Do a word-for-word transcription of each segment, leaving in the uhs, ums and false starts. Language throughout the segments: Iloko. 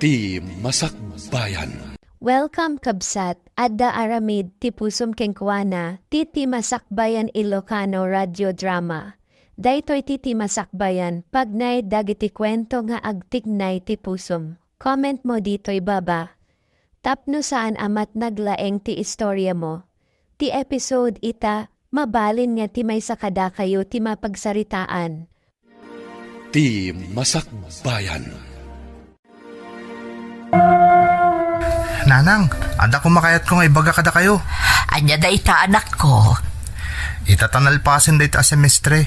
Ti Masakbayan. Welcome, kabsat. Adda aramid ti pusom kenkuana, ti Ti Masakbayan Ilocano Radio Drama. Daytoy ti Ti Masakbayan, pagnaed dagiti kuento nga agtignay ti pusom. Comment mo ditoy baba. Tapno saan a met naglaeng ti istorya mo. Ti episode ita, mabalin nga ti maysa kadakayo ti mapagsaritaan. Ti Masakbayan. Nanang, adda koma kayatko nga ibaga kadakayo. Ania dayta, anakko? Ita ta nalpasen dayta a semestre,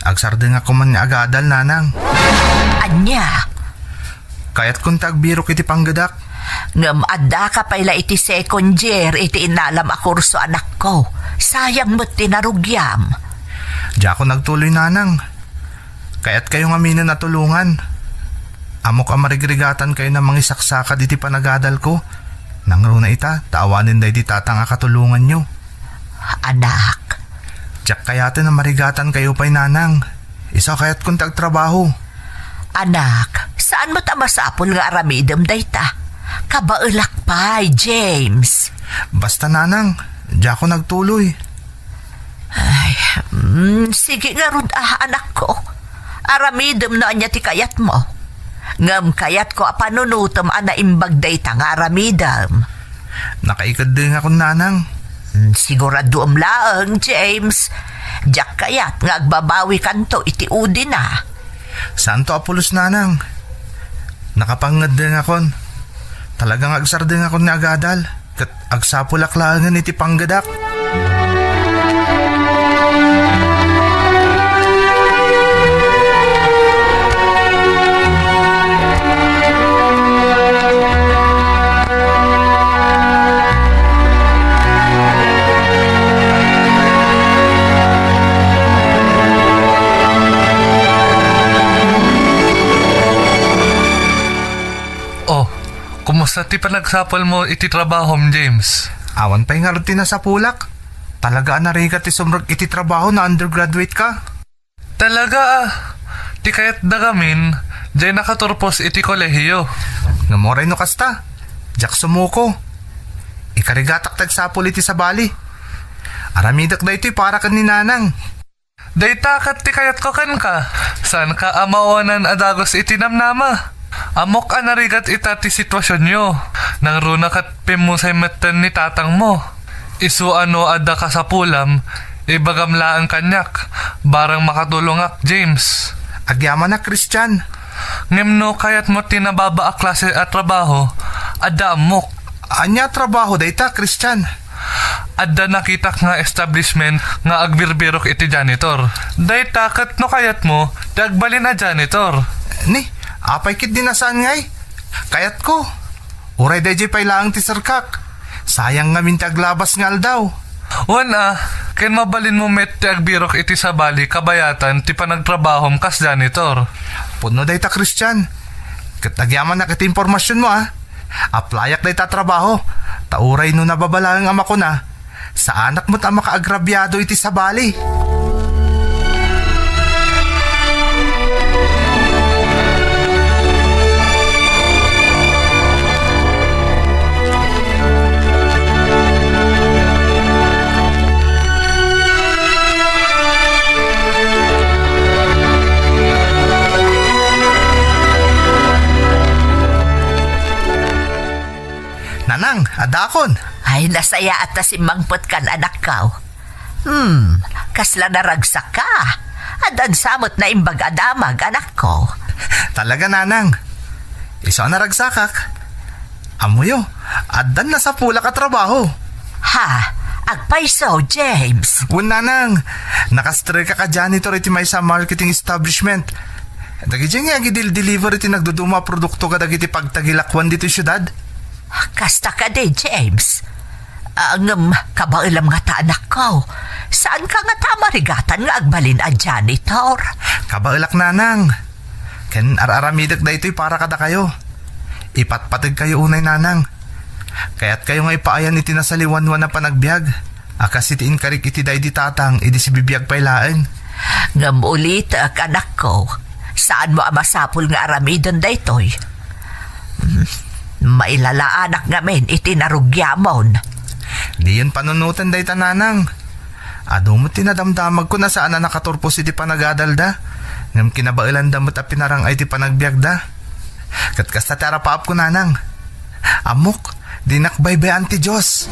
agsardengak koma nga agadal, nanang. Ania? Kayatkon ta agbirok iti panggedak. Ngem addaka pay la iti second year iti innalam a kurso, anakko. Sayang met ti narugiam. Diakon agtuloy, nanang. Kayatkayo ngaminen a tulongan. Ammok a marigrigatankayon a mangisaksakad iti panagadalko. Nangruna ita, ta awanen daydi tatang a katulonganyo. Anak. Diak kayaten a marigatankayo pay, nanang. Isu a kayatkon ti agtrabaho. Anak, saan met a masapul nga aramidem dayta? Kabaelak pay, James. Basta, nanang, diakon agtuloy. Ay, mm, sige ngarud, ah, anakko. Aramidem no ania ti kayatmo. Ngem kayatko a panunotem a naimbag dayta nga aramidem. Nakaikeddengakon, nanang. Mm, siguraduem laeng, James. Diak kayat nga agbabawikanto iti udina. Saanto a pulos, nanang. Nakapangeddengakon. Talaga nga agsardengakon nga agadal. Ket agsapulak laengen iti panggedak. Oh, kumusta ti panagsapulmo iti trabahom, James? Awan pay ngarud ti nasapulak. Talaga a narigat ti sumrek iti trabaho no undergraduate ka. Talaga a, ti kayatda ngamin, diay nakaturpos iti kolehiyo. Ngem uray no kasta, diak sumuko. Ikarigatak ti agsapul iti sabali. Aramidek daytoy para ken ni nanang. Dayta ket ti kayatko kenka. Saanka a maawanan a dagus iti namnama. Ammok a narigat ita ti situasionyo. Nangruna ket pimmusay metten ni tatangmo. Isu a no adda kasapulam, ibagam laeng kaniak, barang makatulongak, James. Agyamanak, Christian. Ngem no kayatmo ti nababa a klase a trabaho, adda ammok. Ania a trabaho dayta, Christian? Adda nakitak nga establishment nga agbirbirok iti janitor. Dayta ket no kayatmo, ti agbalin a janitor. Ni, apay ketdi a saan ngay? Kayatko. Uray daydiay pay laeng ti serkak. Sayang ngamin ti aglabas nga aldaw. Wen a, ken mabalinmo met ti agbirok iti sabali kabayatan ti panagtrabahom kas janitor. Pudno dayta, Christian. Ket agyamanak iti impormasionmo, a. Applyak dayta a trabaho, ta uray no nababa laeng a makuna, saanak met a makaagrabiado iti sabali. Nanang, adakon. Ay, nasayaat ta simmangpetkan, anakko. Hmm, kasla naragsak ka. Addan sa met naimbag a damag, anakko. Talaga, nanang. Isu a naragsakak. Ammoyo, addan nasapulak a trabaho. Ha? Agpayso, James? Wen, nanang. Nakastrekak a janitor iti maysa a marketing establishment. Dagidiay nga agidil-deliver iti nagduduma a produkto kadagiti pagtagilakoan ditoy siudad. Kasta kadi, James? Ah, ngem kabaelam ngata, anakko. Saanka ngata a marigatan nga agbalin a janitor? Kabaelak, nanang. Ken ar-aramidek daytoy para kadakayo. Ipatpategkayo unay, nanang. Kayatkayo nga ipaayan iti nasaliwanwan a panagbiag a kas iti inkarik iti daydi tatang idi sibibiag pay laeng. Ngem ulitek, anakko, saanmo a masapul nga aramiden daytoy. Mailalaanak ngamin iti narugiamon. Diyon panunoten dayta, nanang. Adu met ti nadamdamagko a saan a nakaturpos iti panagadalda, ngem kinabaelanda met a pinarang-ay ti panagbiagda. Ket kasta ti arapaapko, nanang. Ammok, dinak baybay-an ti Dios.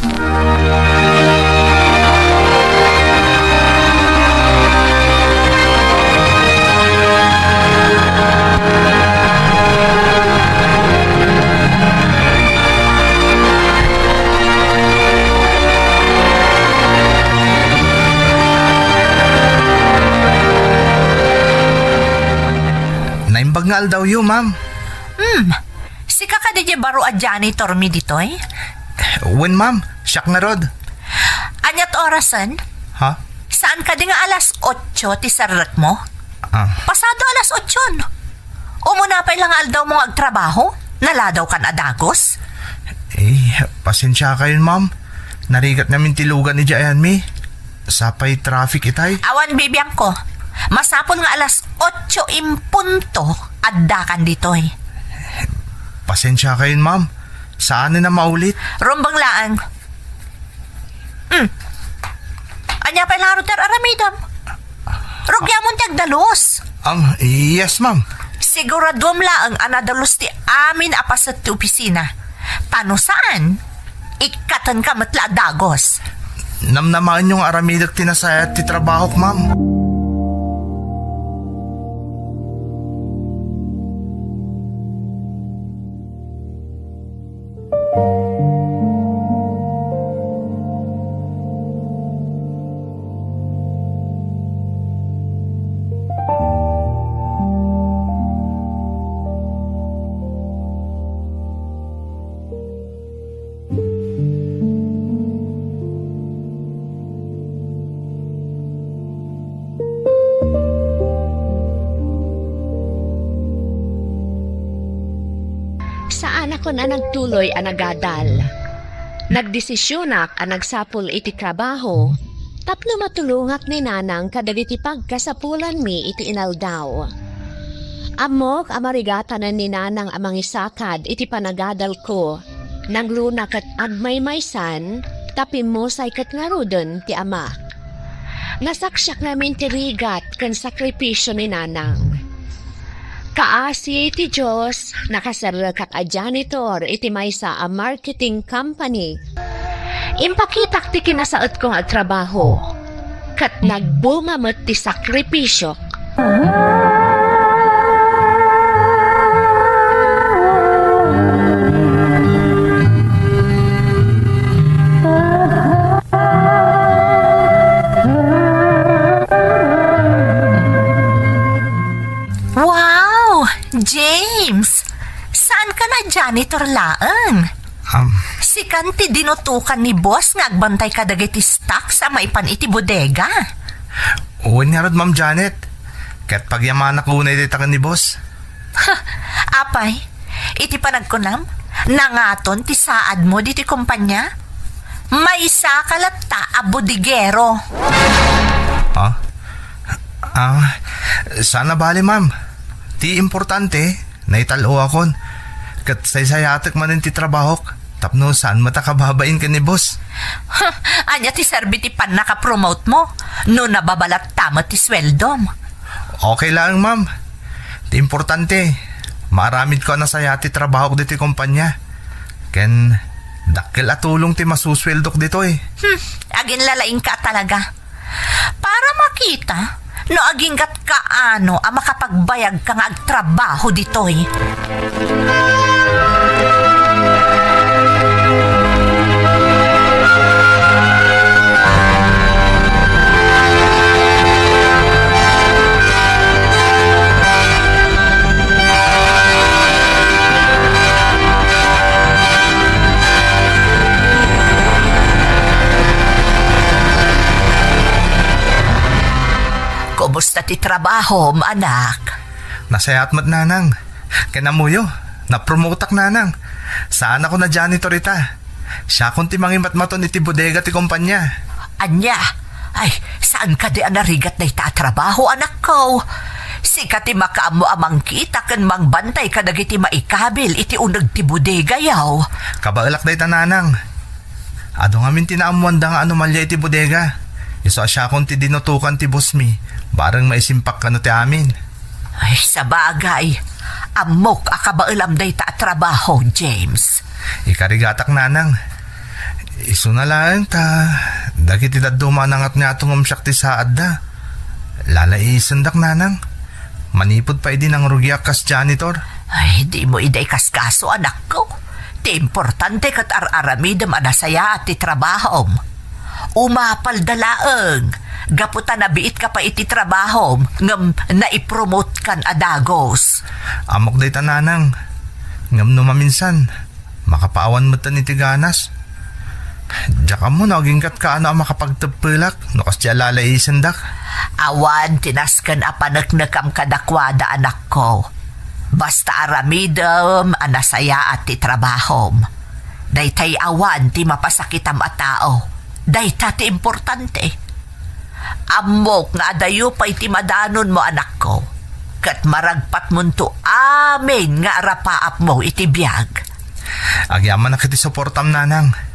Naimbag nga aldawyo, ma'am. Hmm. Sika kadi ti baro a janitor mi ditoy? Wen, ma'am. Siak ngarud. Ania ti orasen? Ha? Saan kadi nga alas otso ti serrekmo? Ah. Pasado alas otso. Umuna pay la nga aldawmo nga agtrabaho? Naladawkan a dagus? Eh, pasensiakayon, ma'am. Narigat ngamin ti lugan idiay ayanmi. Sapay traffic itay. Awan bibiangko. Masapul nga alas otso en punto addakan ditoy. Pasensiakayon, ma'am. Saanen a maulit. Rumbeng laeng. Hmm. Ania pay ngarud ti ar-aramidem? Rugiamon ti agdalus. Ang, yes, ma'am. Siguraduem laeng a nadalus ti amin a paset ti opisina. Ta no saan, ikkatenka met la a dagus. Namnamaenyo nga aramidek ti nasayaat ti trabahok, ma'am. Saanakon a nagtuloy a nagadal. Nagdesisionak a nagsapul iti trabaho tapno matulongak ni Nanang kadagiti pagkasapulanmi iti inaldaw. Ammok a marigatanen ni Nanang a mangisakad iti panagadalko. Nangruna ket agmaymaysan, ta pimmusay ket ngaruden ti ama. Nasaksiak ngamin ti rigat ken sakripisio ni Nanang. Kaasi ti Dios, nakaserrekak a janitor iti maysa a marketing company. Impakitak ti kinasaetko nga agtrabaho, ket nagbunga met ti sakripisiok. Wow! James! Saan ka na janitor laeng? Um, Sikan ti dinutokan ni boss nga agbantay kadagiti stocks a maipan iti bodega. Wen ngarud, Ma'am Janet. Ket pagyamanak unay dayta ken ni boss. Ha, apay, iti panagkunam, nangaton ti saadmo ditoy kompania? Maysa ka latta a bodigero. Ha? Ah, saan a bale, ma'am. Ti importante, naital-okon. Ket saysayatek manen ti trabahok, tapno saan met a kababain ken ni boss. Ha, ania ti serbi ti pannakapromote mo no nababalatta met ti sueldom? Okay laeng, ma'am. Ti importante, maaramidko a nasayaat ti trabahok ditoy kompania. Ken dakkel a tulong ti masusueldok ditoy. Hmm, aginlalaingka talaga. Para makita no aginggat kaano a makapagbayagka nga agtrabaho ditoy. Kumusta ti trabahom, anak? Nasayaat met, nanang. Ken ammoyo, napromotak, nanang. Saanakon a janitor ita. Siakon ti mangimatmaton iti bodega ti kompania. Ania? Ay, saan kadi a narigat dayta a trabaho, anakko? Sika ti makaammo a mangkita ken mangbantay kadagiti maikabil iti uneg ti bodega, yaw. Kabaelak dayta, nanang. Adu ngamin ti naammoanda nga anomalia iti bodega. Isu a siakon ti dinutokan ti bossmi, bareng maisimpak kano ti amin. Ay, sabagay. Ammok a kabaelam dayta a trabaho, James. Ikarigatak, nanang. Isuna laeng ta dagiti dadduma a nangatngato ngem siak ti saadda. Lalaisendak, nanang. Manipud pay idi nangrugiak kas janitor. Ay, dimo ida ikaskaso, anakko. Ti importante ket ar-aramidem a nasayaat ti trabahom. Umapalda laeng, gapu ta nabiitka pay iti trabahom ngem naipromotkan a dagus. Ammok dayta, nanang. Ngem no maminsan, makapaawan metten iti ganas. Diak ammo no aginggatka a makapagteppelak no kasdiay a lalaisendak. Awan ti nasken a paneknekam kadakuada, anakko. Basta aramidem a nasayaat ti trabahom. Daytay awan ti mapasakitam a tao. Dayta ti importante. Ammok nga adayo pay ti madanonmo, anakko, ket maragpatmonto amin nga arapaapmo iti biag. Agyamanak iti suportam, nanang.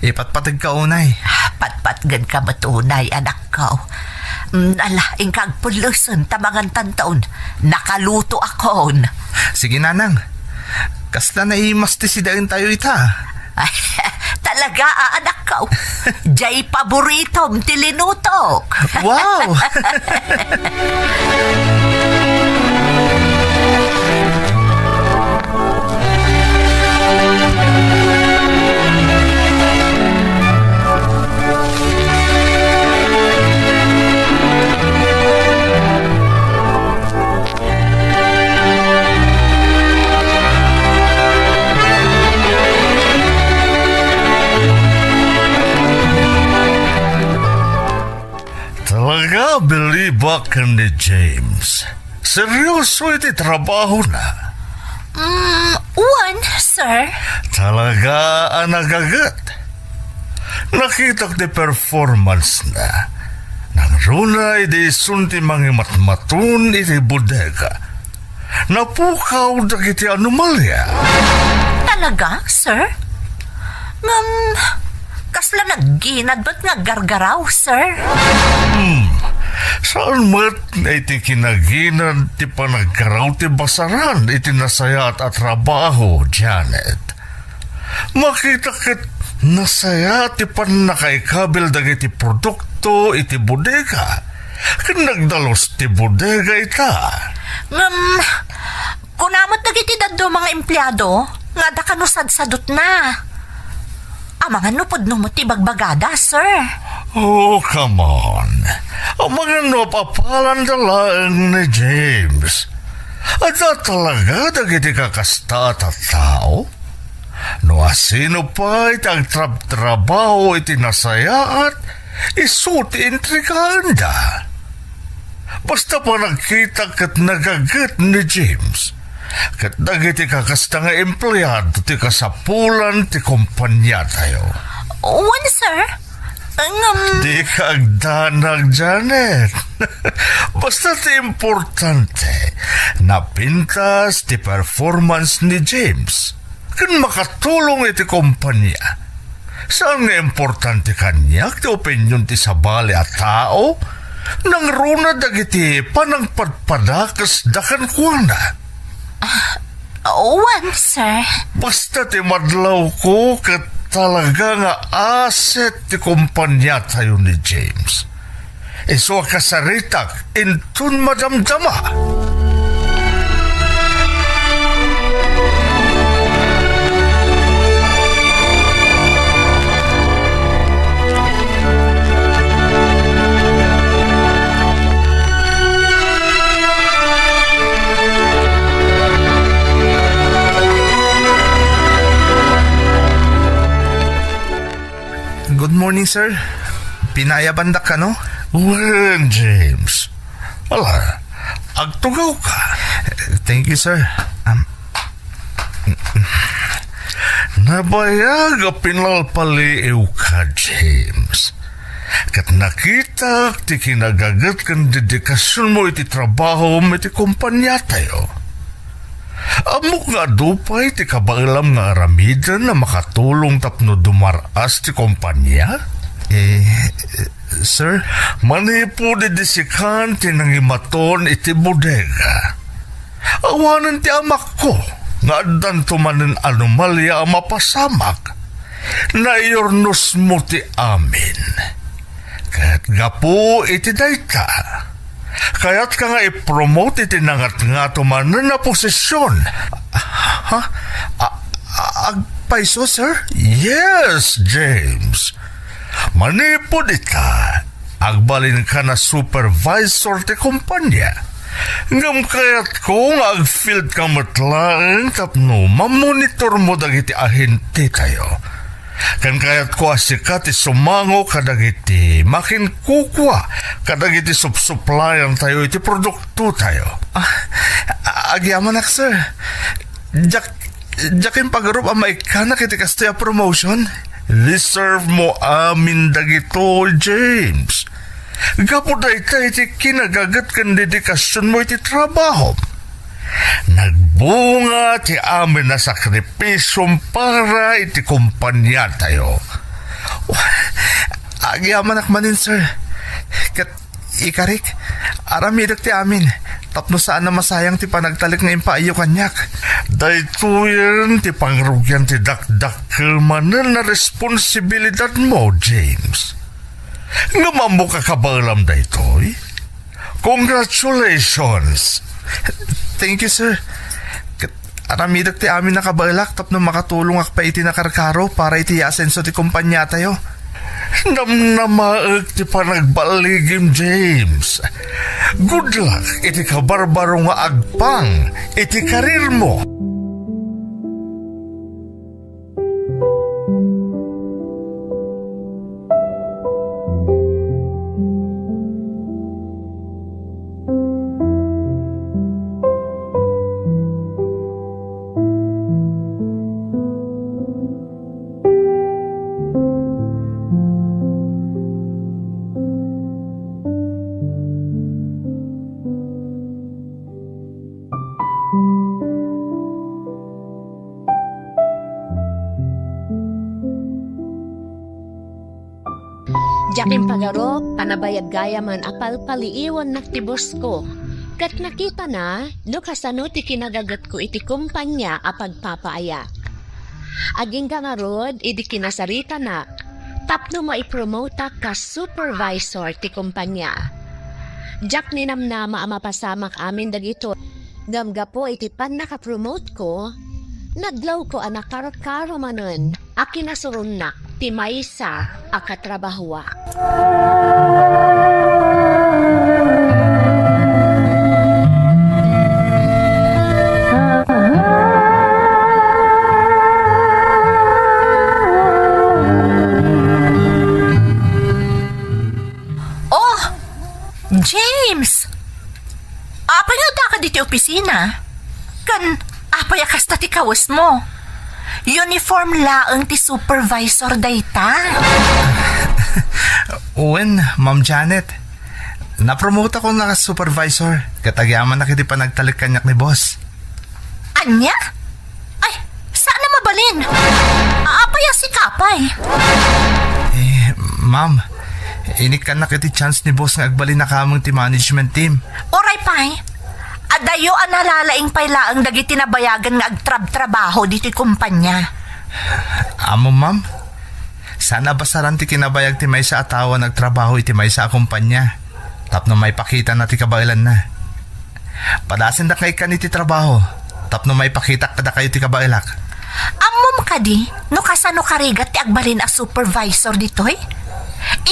Ipatpategka unay. Patpatgenka met unay, anakko. Mm, ala, inka agpullesen ta mangantanton. Nakalutoakon. Sige, nanang. Kasla naimas ti sidaentayo ita. Ay, talaga, a, anakko. Jay paboritom ti linutok. Wow! Talaga, bilibak ken ni James. Seryoso iti trabahona. Mm, wen, sir. Talaga a nagaget. Nakitak ti performance na. Nangruna idi isun ti mangimatmaton iti bodega. Napukaw dagiti anomalia. Talaga, sir? Ngem, kasla nagginad met nga aggargaraw, sir? Hmm. Saan met nga iti kinaginad ti panaggarraw ti basaran iti nasayaat a trabaho, Janet? Makita ket nasayaat ti pannakaikabil dagiti produkto iti bodega, ken nagdalus ti bodega ita. Ngem, kuna met dagiti dadduma nga empleado nga adda kano sadsadutna. Amangan no pudno met ti ibagbagada, sir. Oh, come on. Amangan no ap-apalanda laeng ni James. Adda talaga dagiti kakasta a tattao? No asino pay ti agtrabtrabaho iti nasayaat, isu ti intrigaanda. Basta panagkitak ket nagaget ni James. Ket dagiti kakasta nga empleado ti kasapulan ti kompaniatayo. Wen, sir. Ngem dika agdanag, Janet. Basta ti importante, napintas ti performance ni James. Ken makatulong iti kompania. Saan nga importante kaniak ti opinion ti sabali a tao? Nangruna dagiti panangpadpadakesda kenkuana. Ah, wen, sir. Basta ti madlawko ket talaga nga asset ti kompaniatayo ni James. Isu a kasaritak inton madamdama. Good morning, sir. Pinayabandak kano? Wen, James. Ala, agtugaw ka. Thank you, sir. Um, Nabayag a pinalpaliiw ka, James. Ket nakitak ti kinagaget ken dedikasionmo iti trabahom iti kompaniatayo. Ammok nga adu pay ti kabaelam nga aramiden a makatulong tapno dumar-as ti kompania? Eh, sir? Manipud idi sikan ti nangimaton iti bodega. Awanen ti amakko nga addanto manen anomalia a mapasamak. Naiurnosmo ti amin. Ket gapu iti dayta, kayatka nga i-promote iti nangatngato manen a posision. Ha? A-, a-, agpayso, sir? Yes, James. Manipud ita, agbalinka a supervisor ti kompania. Ngem kayatko nga ag-field ka met laeng tapno mamonitormo dagiti ahentetayo. Ken kayatko a sika ti sumango kadagiti makinkukua kadagiti supsuplayantayo iti produktotayo. Ah, agyamanak, sir. Diak, diak impagarup a maikkanak iti kastoy a promotion. Deserve mo amin dagitoy, James. Gapu dayta iti kinagaget ken dedikasionmo iti trabahom. Nagbunga ti amin a sakripisiom para iti kompaniatayo. Agyamanak manen, sir. Ket ikarik, aramidek ti amin, tapno saan a masayang ti panagtalek nga impaayyo kaniak. Daytoyen ti pangrugian ti dakdakkel manen a responsibilidadmo, James. Ngem ammok a kabaelam daytoy. Congratulations! Thank you, sir. Ket aramidek ti amin a kabaelak tapno makatulongak pay iti nakarkaro para iti asenso ti kompaniatayo. Namnamaek ti panagballigim, James. Good luck iti kabarbaro nga agpang iti karirmo. Diak impagarup a nabayag gayamen a palpaliiwennak ti bosko, ket nakitana no kasano ti kinagagetko iti kompania a pagpapaaya. Agingga ngarud idi kinasaritanak tapno maipromoteak kas supervisor ti kompania. Diak ninamnama a mapasamak amin dagitoy. Ngem gapu iti pannakapromoteko, nadlawko a nakarkaro manen a kinasuronnak ti maysa a katrabahoak. Oh, James! Apay nga addaka ditoy opisina? Ken apay a kasta ti kawesmo? Uniform laeng ti supervisor dayta. Wen, Ma'am Janet. Napromoteakon a supervisor ket agyamanak iti panagtalek kaniak ni boss. Ania? Ay, saan a mabalin? Apay a sika pay? Eh, ma'am, inikkannak iti chance ni boss nga agbalin a kameng ti management team. Uray pay, adayo a nalalaing pay laeng dagiti nabayagan nga agtrabtrabaho ditoy kompania. Ammom, ma'am, saan a basaran ti kinabayag ti maysa a tao a nagtrabaho iti maysa a kompania tapno maipakitana ti kabaelanna. Padasendak nga ikkan iti trabaho tapno maipakitak kadakayo ti kabaelak. Ammom kadi no kasano karigat ti agbalin a supervisor ditoy?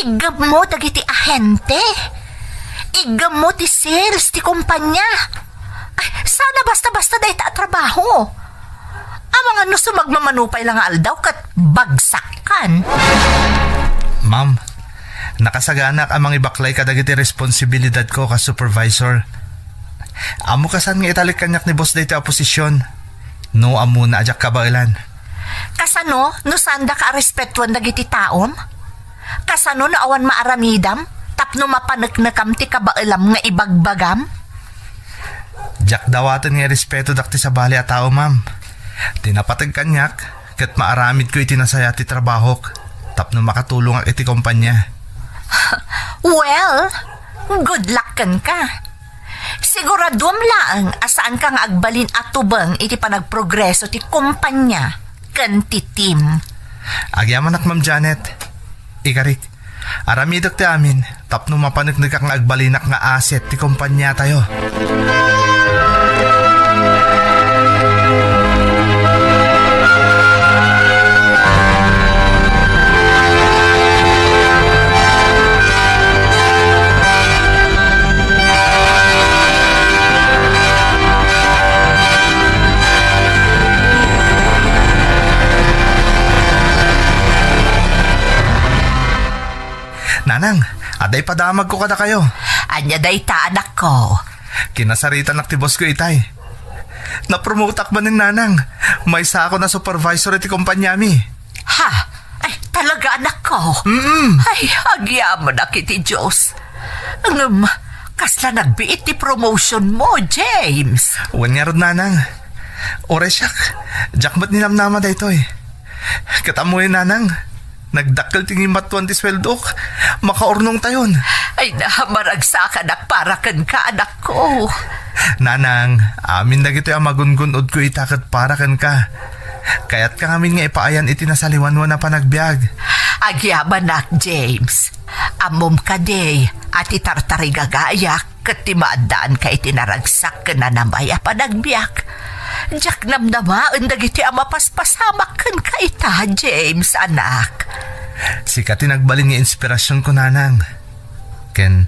Iggemmo dagiti ahente. Iggemmo ti sales ti kompanya. Ay, saan a basta-basta dayta a trabaho. Amangan no sumagmamano pay la nga aldaw ket bagsakkan. Ma'am, nakasaganak a mangibaklay kadagiti responsibilidadko kas supervisor. Ammo kasano nga italek kaniak ni boss daytoy a posisyon. No, ammona a diak kabaelan. Kasano no saandaka a respetuan dagiti taom? Kasano no awan maaramidam tapno mapaneknekam ti kabaelam nga ibagbagam? Diak dawaten nga irespetodak ti sabali a tao, ma'am. Ti napateg kaniak, ket maaramidko iti nasayaat ti trabahok tapno makatulongak iti kompania. Well, good luck kenka. Siguraduam laeng a saanka nga agbalin a tubeng iti panagprogreso ti kompania ken ti team. Agyamanak, Ma'am Janet. Ikarik, aramidek ti amin tapno mapaneknekak nga agbalinak nga asset ti kompaniatayo. Nanang, adda ipadamagko kadakayo. Ania dayta, anakko? Kinasaritanak ti boss ko itay. Napromoteak manen, Nanang. Maysaakon a supervisor iti kompaniami. Ha? Ay, talaga, anakko? Mm-mm. Ay, agyamanak iti Dios. Ngem, kasla nagbiit ti promotion mo, James. Wen ngarud, Nanang. Uray siak, diak met ninamnama daytoy. Ket ammoyo, Nanang, nagdakkel ti ngimmattuan ti sueldok. Makaurnongtayon. Ay na, maragsakanak para kenka, anakko. Nanang, amin dagitoy a magungun-odko ita ket para kenka. Kayatka ngamin nga ipaayan iti nasaliwanwan a panagbiag. Agyamanak, James. Ammom kadi a ti tartarigagayak ket ti maaddaanka iti naragsak ken nanamay a panagbiag. Diak namnamaen dagiti a mapaspasamak kenka ita, James, anak. Sika ti nagbalin nga inspirasionko, Nanang. Ken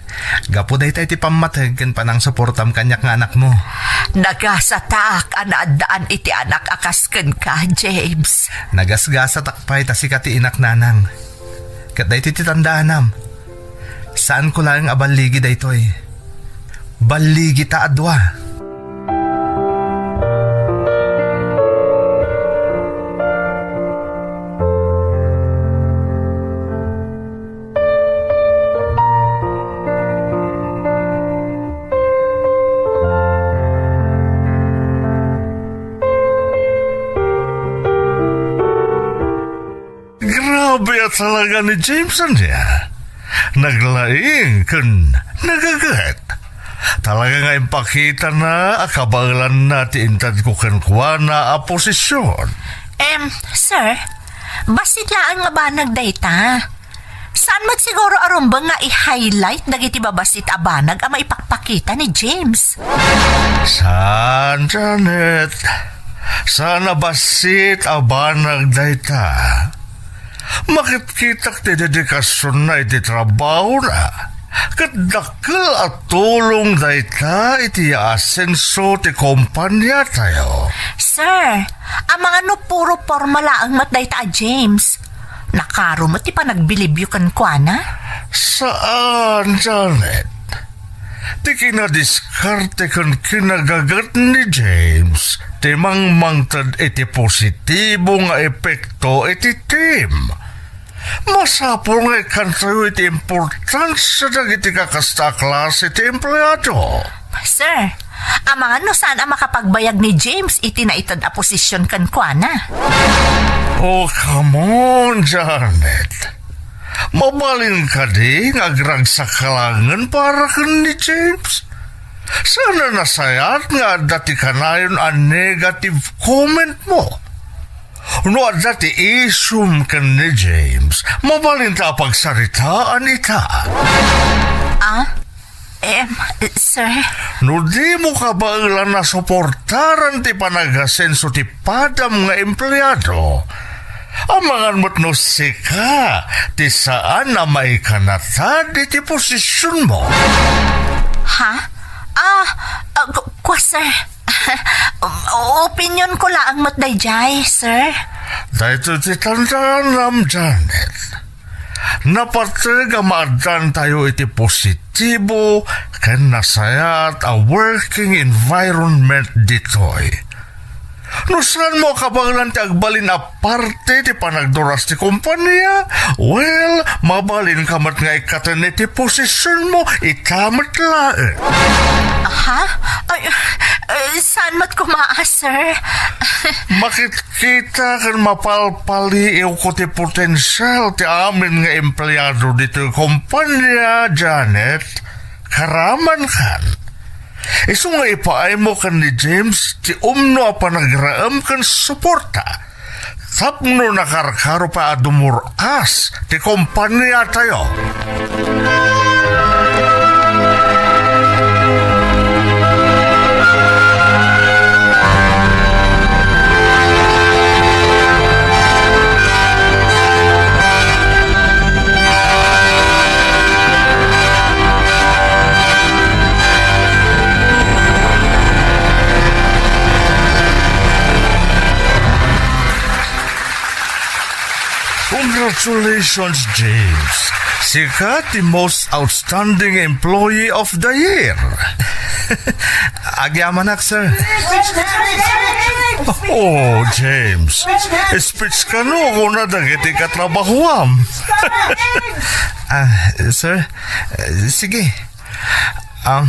gapu dayta iti pammateg ken panangsuportam kaniak nga anakmo. Nagasatak a naaddaan iti anak a kas kenka, James. Nagasgasatak pay ta sika ti inak, Nanang. Ket daytoy ti tandaanam. Saanko laeng a balligi daytoy. Balligita a dua. Grabe a talaga ni James ania. Naglaing ken nagaget. Talaga nga impakitana a kabaelanna ti intedko kenkuana a posisyon. Em, sir, bassit laeng a banag dayta. Saan met siguro a rumbeng nga i-highlight dagiti babassit a banag a maipakpakita ni James? Saan, Janet. Saan a bassit a banag dayta. Makitkitak ti dedikasionna iti trabahona. Ket dakkel a tulong dayta iti asenso ti kompaniatayo. Sir, amangan no puro porma laeng met dayta a James. Nakaro met ti panagbilibyo kenkuana? Saan, Janet. Ti kinadiskarte ken kinagaget ni James ti mangmangted iti positibo nga epekto iti team. Masapul nga ikkantayo iti importansia dagiti kakasta a klase ti empleado. Sir, amangan no saan a makapagbayag ni James iti naited a posisyon kenkuana. Oh, come on, Janet. Mabalin kadi nga agragsak ka laengen para ken ni James? Saan a nasayaat nga adda ti kanayon a negative comment mo? No adda ti isum ken ni James, mabalinta a pagsaritaan ita. Ah? Em, sir? No dimo kabaelan a suportaran ti panagasenso ti padam nga empleado, amangan met no sika ti saan a maikanatad iti posisionmo. Ha? Ah, ah, ku-, kua, sir. Opinionko laeng met daydiay, sir. Daytoy ti tandaanam, Janet. Napateg a maaddaantayo iti positibo ken nasayaat a working environment ditoy. No saanmo a kabaelan ti agbalin a parte ti panagduras ti kompania, well, mabalinka met nga ikkaten iti posisionmo, ita met laeng. Ha? Ay, eh, saan met koma, sir? Makitkita ken mapalpaliiwko ti potensial ti amin nga empleado ditoy kompania, Janet. Karamankan. Isu nga ipaaymo ken ni James ti umno a panagraem ken suporta tapno nakarkaro pay a dumur-as ti kompaniatayo. Congratulations, James. Sika ti most outstanding employee of the year. Agyamanak, sir. Oh, James. Speech kano kuna dagiti katrabahoam. Ah, sir, eh, sige. Um,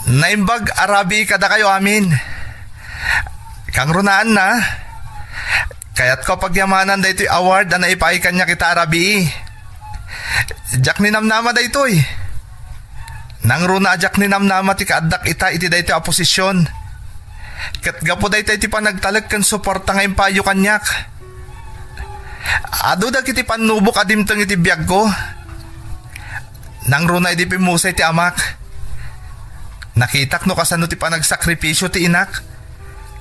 naimbag a rabii kadakayo amin. Kangrunaanna, kayatko a pagyamanan daytoy award a naipaay kaniak ita a rabii. Diak ninamnama daytoy. Nangruna a diak ninamnama ti kaaddak ita iti daytoy a posisyon. Ket gapu daytoy ti panagtalek ken suporta nga impaayyo kaniak. Adu dagiti pannubok a dimteng iti biagko. Nangruna idi pimmusay ti amak. Nakitak no kasano ti panagsakripisio ti inak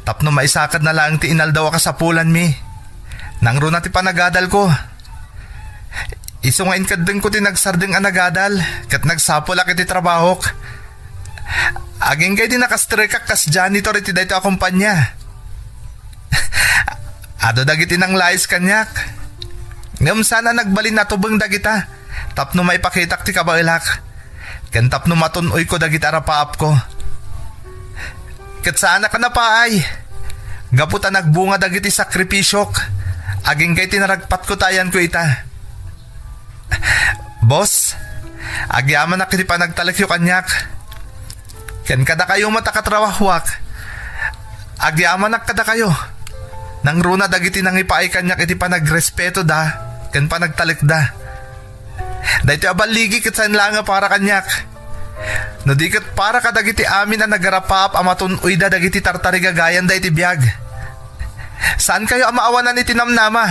tapno maisakadna laeng ti inaldaw a kasapulanmi. Nangruna ti panagadalko. Isu nga inkeddengko ti nagsardeng a nagadal ket nagsapulak iti trabahok. Agingga idi nakastrekak kas janitor iti daytoy a kompania. Adu dagiti nanglais kaniak. Ngem saan a nagbalin a tubeng dagita tapno maipakitak ti kabaelak ken tapno matun-oyko dagiti arapaapko. Ket saanak a napaay gapu ta nagbunga dagiti sakripisiok agingga iti naragpatko ta ayanko ita. Boss, agyamanak iti panagtalekyo kaniak. Ken kadakayo met a katrabahoak, agyamanak kadakayo. Nangruna dagiti nangipaay kaniak iti panagrespetoda ken panagtalekda. Daytoy a balligi ket saan laeng a para kaniak. No di ket para kadagiti amin a nagarapaap a matun-oyda dagiti tartarigagayanda iti biag. Saankayo a maawanan iti namnama.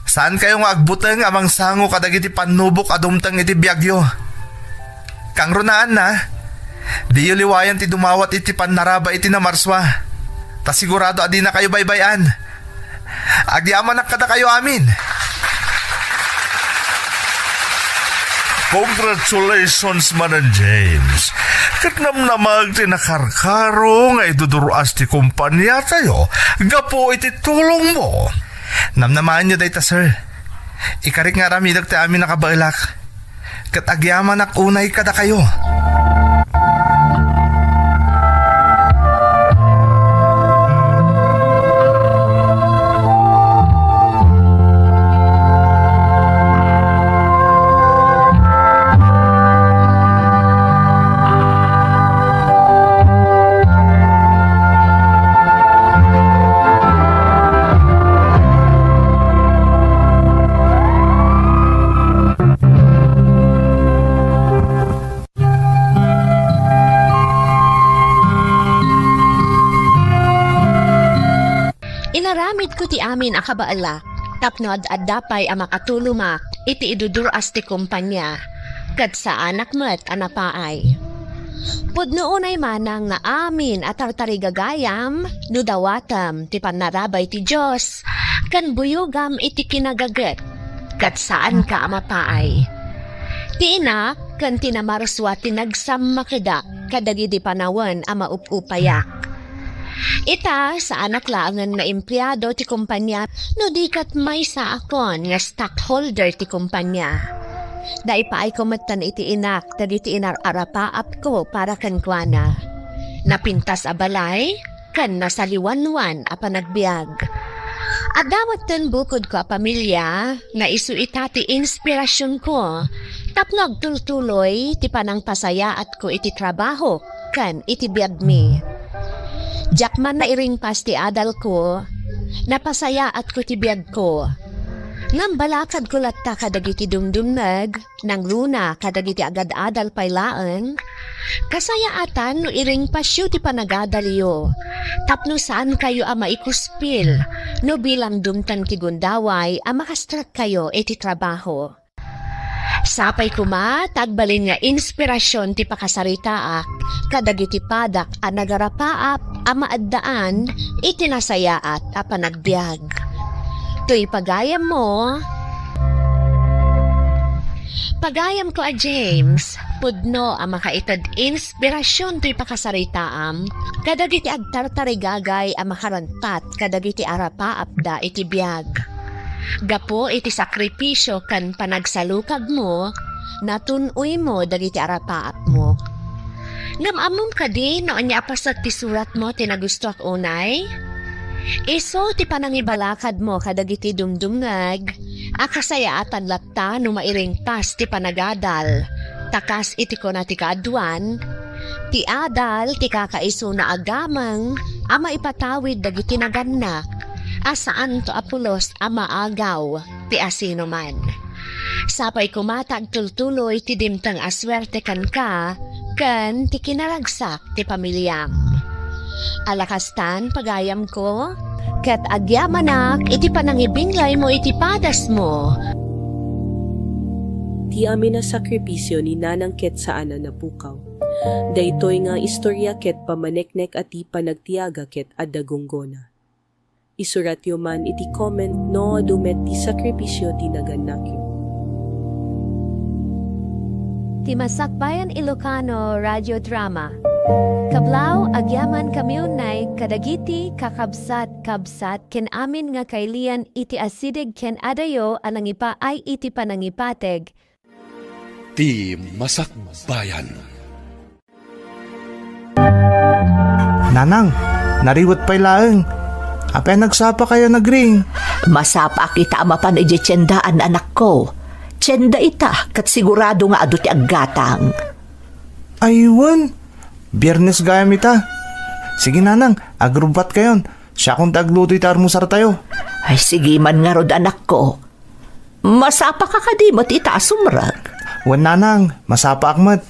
Saankayo nga agbuteng a mangsango kadagiti pannubok a dumteng iti biagyo. Kangrunaanna, diyo liwayan ti dumawat iti pannarabay iti Namarsua. Ta sigurado a dinakayo baybay-an. Agyamanak kadakayo amin. Congratulations manen, James. Ket namnamaek ti nakarkaro nga idudur-as ti kompaniatayo gapu iti tulongmo. Namnamaenyo dayta, sir. Ikarik nga aramidek ti amin a kabaelak. Ket agyamanak unay kadakayo. Inaramidko ti amin a kabaelak tapno ad-adda pay a makatulonmak iti idudur-as ti kompania, ket saanak met a napaay. Pudno unay manang nga amin a tartarigagayam no dawatem ti pannarabay ti Dios ken buyogam iti kinagaget, ket saanka a mapaay. Ti inak ken ti Namarsua ti nagsammakedak kadagidi panawen a maup-upayak. Ita, saanak laengen nga empleado ti kompania no di ket maysaakon nga stockholder ti kompania. Naipaayko metten iti inak dagiti inar-arapaapko para kenkuana. Napintas a balay, ken nasaliwanwan a panagbiag. Adda metten bukodko a pamilia nga isu ita ti inspirasionko tapno agtultuloy ti panangpasayaatko iti trabaho ken iti biagmi. Diak man nairingpas ti adalko, napasayaatko ti biagko. Ngem balakadko latta kadagiti dumdumneg, nangruna kadagiti agad-adal pay laeng. Kasayaatan no iringpasyo ti panagadalyo, tapno saankayo a maikuspil no bilang dumteng ti gundaway a makastrekkayo iti trabaho. Sapay koma ta agbalin nga inspirasion ti pakasaritaak kadagiti padak a nagarapaap a maaddaan iti nasayaat a panagbiag. Toy pagayammo, pagayamko a James, pudno a makaited inspirasion toy pakasaritaam kadagiti agtartarigagay a makarangpat kadagiti arapaapda iti biag. Gapu iti sakripisio ken panagsalukagmo, natun-oymo dagiti arapaapmo. Ngem ammom kadi no ania a paset ti suratmo ti nagustuak unay? Isu ti panangibalakadmo kadagiti dumdumngeg a kasayaatan latta no mairingpas ti panagadal. Ta kas iti kuna ti kaaduan, ti adal ti kakaisuna a gameng a maipatawid dagiti nagannak a saanto a pulos a maagaw ti asinoman. Sapay koma ta agtultuloy ti dimteng a suerte kenka ken ti kinaragsak ti pamiliam. Ala kastan, pagayamko, ket agyamanak iti panangibinglaymo iti padasmo. Ti amin a sakripisio ni Nanang ket saan a napukaw. Daytoy nga istorya ket pamaneknek a ti panagtiaga ket adda gunggona. Isuratyo man iti comment no adu met ti sakripisio ti nagannakyo. Ti Masakbayan Ilocano Radio Drama. Kablaaw, agyamankami unay kadagiti kakabsat-kabsat ken amin nga kailian iti asideg ken adayo a nangipaay iti panangipateg. Ti Masakbayan. Nanang, nariwet pay laeng. Apay a nagsapakayo a nagring? Masapaak ita a mapan idiay tiendaan, anakko. Tienda ita, ket sigurado nga adu ti aggatang. Ay, wen. Biernes gayam ita. Sige, Nanang, agrubbatkayon. Siakon ti agluto iti almusartayo. Ay, sige man ngarud, anakko. Masapaka kadi met ita a sumrek? Wen, Nanang, masapaak met.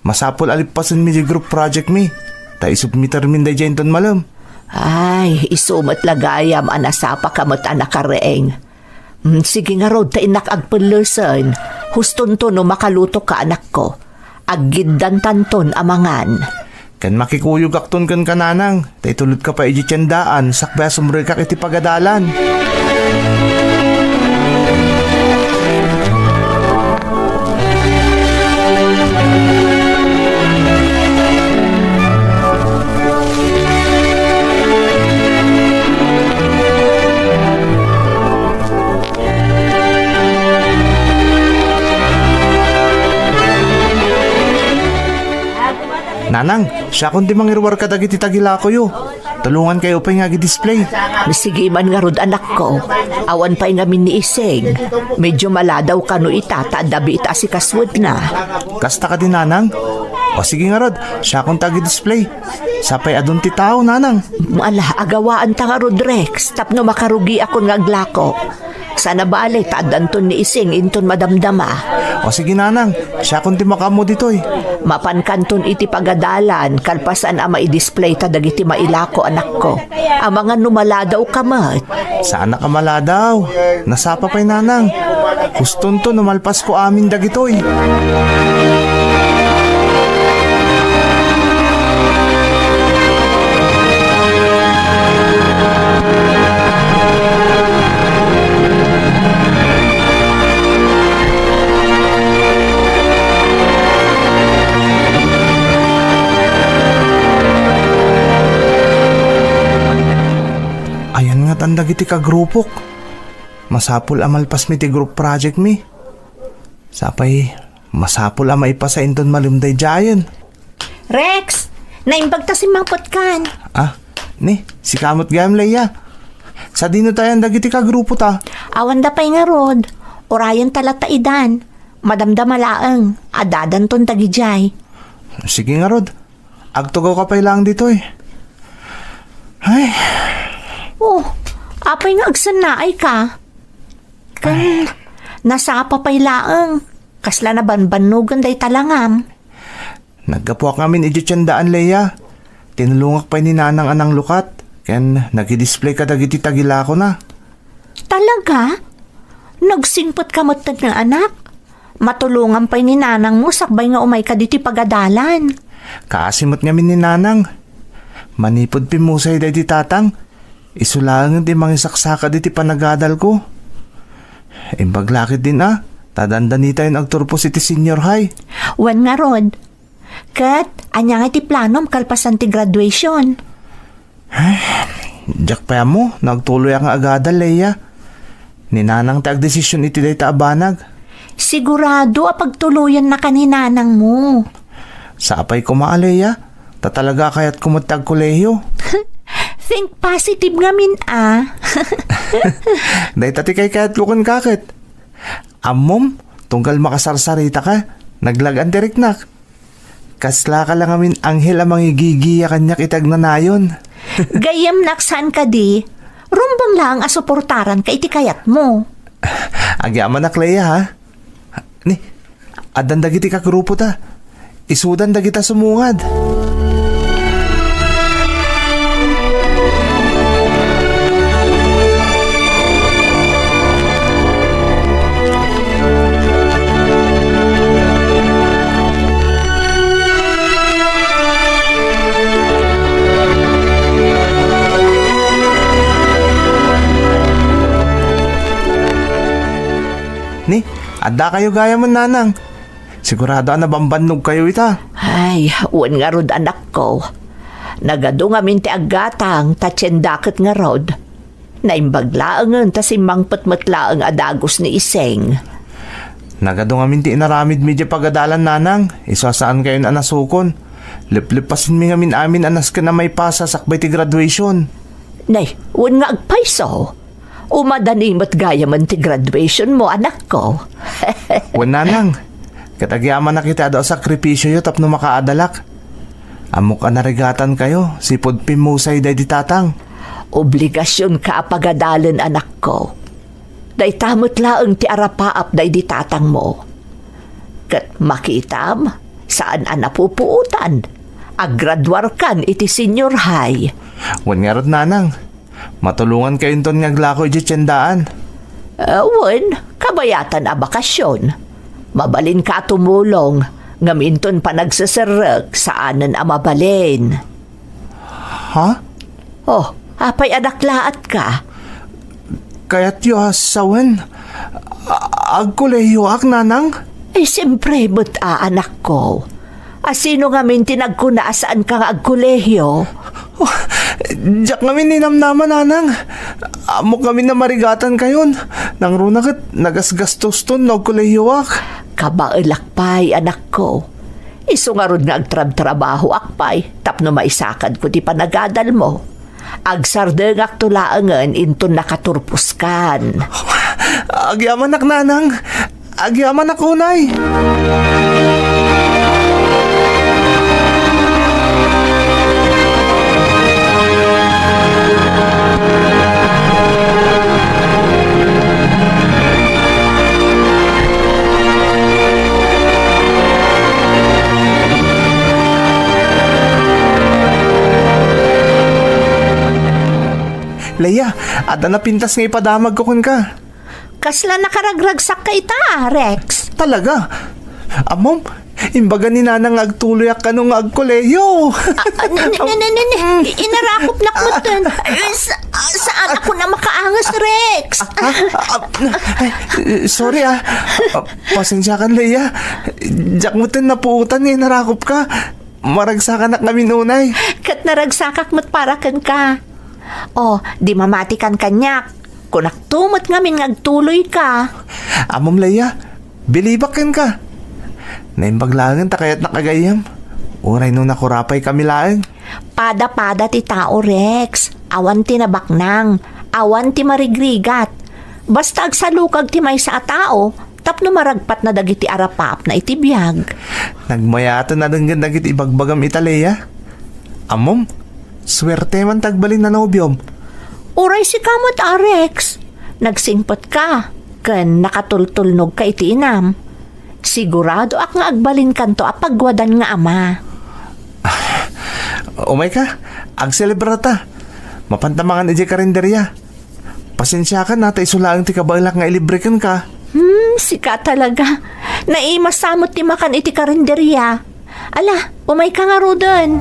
Masapul a lippasenmi diay group project mi, ta isubmitermin daydiay inton malem. Ay, isu met la gayam a nasapaka met a nakareng. Mm, sige ngarud ta innak agpellesen. Hustonto no makalutoka, anakko. Aggiddantanton a mangan. Ken makikuyogakton kenka, Nanang, ta itulotka pay idiay tiendaan sakbay a sumrekak iti pagadalan. Nanang, siakon ti mangiruar kadagiti tagilakoyo. Tulongankayo pay nga agi-display. Sige man ngarud, anakko. Awan pay ngamin ni Ising. Medyo maladaw kano ita ta adda biit a sikasuetna. Kasta kadi, Nanang? O sige ngarud, siakon ti agi-display. Sapay adun ti tao, Nanang. Ala, agawaanta ngarud, Rex, tapno makarugiakon nga aglako. Sana bale ta addanton ni Ising inton madamdama. O sige, Nanang, siakon ti makaammo ditoy. Mapankanton iti pagadalan kalpasan a maidisplay ta dagiti mailako, anakko. Amangan no maladawka met. Saanak a maladaw. Nasapa pay, Nanang. Hustonto no malpasko amin dagitoy. Ayan ngatan dagiti kagrupok. Masapul a malpasmi ti group project mi. Sapay, masapul a maipasa inton malem daydiayen. Rex, naimbag ta simmangpetkan. Ah, Ni, sika met gayam, Leia. Sadino tayan dagiti kagrupota? Awanda pay ngarud. Urayenta latta idan. Madamdama laeng. Addadanton dagidiay. Sige ngarud. Agtugawka pay laeng ditoy. Ay. Oh, apay nga agsannaayka? Ken, ay, nasapa pay laeng. Kasla nabanbannogen dayta langam. Naggapuak ngamin idiay tiendaan, Leia. Tinulongak pay ni Nanang a nanglukat, ken nagidisplay kadagiti tagilakona. Talaga? Nagsingpetka metten nga anak? Matulongam pay ni nanangmo sakbay nga umayka ditoy pagadalan. Kaasi met ngamin ni Nanang. Manipud pimmusay daydi tatang, isu laengen ti mangisaksakit iti panagadalko. Imbag la ketdin a, ta dandanitayon agturpos iti senior high. Wen ngarud, ket ania nga iti planom kalpasan ti graduation? Ay, diak pay ammo no agtuloyak nga agadal, Leia. Ni Nanang ti agdesision iti dayta a banag. Sigurado a pagtuloyannaka ni nanangmo. Sapay koma a, Leia, ta talaga a kayatko met ti agkolehiyo. Think positive ngamin a. Dayta ti kaykayatko kenka ket. Ammom, tunggal makasarsaritaka, naglag-an ti riknak. Kaslaka la ngamin anghel a mangigigiya kaniak iti agnanayon. Gayyemnak saan kadi, rumbeng laeng a suportaranka iti kayatmo. Agyamanak, Leia, ha? Ni, addan dagiti kagrupota. Isudan dagita sumungad. Ni, adda kayo gayam, Nanang. Sigurado a nabambannogkayo ita. Ay, wen ngarud, anakko. Nagadu ngamin ti aggatang ta tienda ket ngarud. Naimbag laengen ta simmangpet met laeng a dagus ni Iseng. Nagadu ngamin ti inaramidmi idiay pagadalan, Nanang. Isu a saankayon a nasukon. Lepleppasenmi ngamin amin a nasken a maipasa sakbay ti graduation. Nay, wen nga agpayso. Umadani met gayamen ti graduation mo, anakko. Wen, Nanang, ket agyamanak iti adu a sakripisioyo tapno makaadalak. Ammok a narigatankayo, sipud pimmusay daydi tatang. Obligasionka a pagadalen, anakko. Dayta met laeng ti arapaap daydi tatangmo. Ket makitam, saan a napupuotan. Aggraduarkan iti senior high. Wen ngarud, Nanang, matulongankayonton nga aglako idiay tiendaan. Ah, wen, kabayatan a bakasion. Mabalinka a tumulong, ngem inton panagseserrek, saanen a mabalin. Ha? Oh, apay a naklaatka? Kayatyo a sawen? A-, agkolehiyoak, Nanang? Eh, siyempre met a, anakko. A, sino ngamin ti nagkuna a saanka nga agkolehiyo? Oh, diak ngamin ninamnama, Nanang. Ammok ngamin a marigatankayon. Nangruna ket nagasgastuston no agkolehiyoak. Kabaelak pay, anakko. Isu ngarud nga agtrabtrabahoak pay tapno maisakadko ti panagadalmo. Agsardengakto laengen inton nakaturposkan. Agyamanak, Nanang. Agyamanak unay. Leia, adda napintas nga ipadamagko kenka. Kasla nakaragragsakka ita, Rex. Talaga? Ammom, imbaga ni Nanang nga agtuloyak kano nga agkolehiyo. Ah, ah, ni, ni, ni, ni, ni, ni. Inarakopnak metten. Eh, sa-, ah, saan ako na makaangas, Rex? Ah, ah, ah, eh, sorry, ah. Ah, pasensiakan, Leia. Diak metten napuotan nga inarakopka. Maragsakanak ngamin unay. Ket naragsakak met para kenka. Oh, di mamatikan kaniak. Kunakto met ngamin nga agtuloyka. Ammom, Leia, bilibak kenka. Naimbag laengen ta kayatnak a gayyem. Uray no nakurapay kami laeng. Pada-pada ti tao, Rex. Awan ti nabaknang, awan ti marigrigat. Basta agsalukag ti maysa a tao tapno maragpatna dagiti arapaapna iti biag. Nagmayaten a denggen dagiti ibagbagam ita, Lea. Ammom, suerte man ti agbalin a nobiom. Uray sika met, a, Rex. Nagsingpetka ken nakatultulnogka iti inam. Siguradoak nga agbalinkanto a pagwadan nga ama. Umayka, agselebrarta. Mapanta mangan idiay karinderia. Pasensiakan a ta isu laeng ti kabaelak nga ilibre kenka. Hmm, sika talaga. Naimas sa met ti makan iti karinderia. Ala, umayka ngaruden.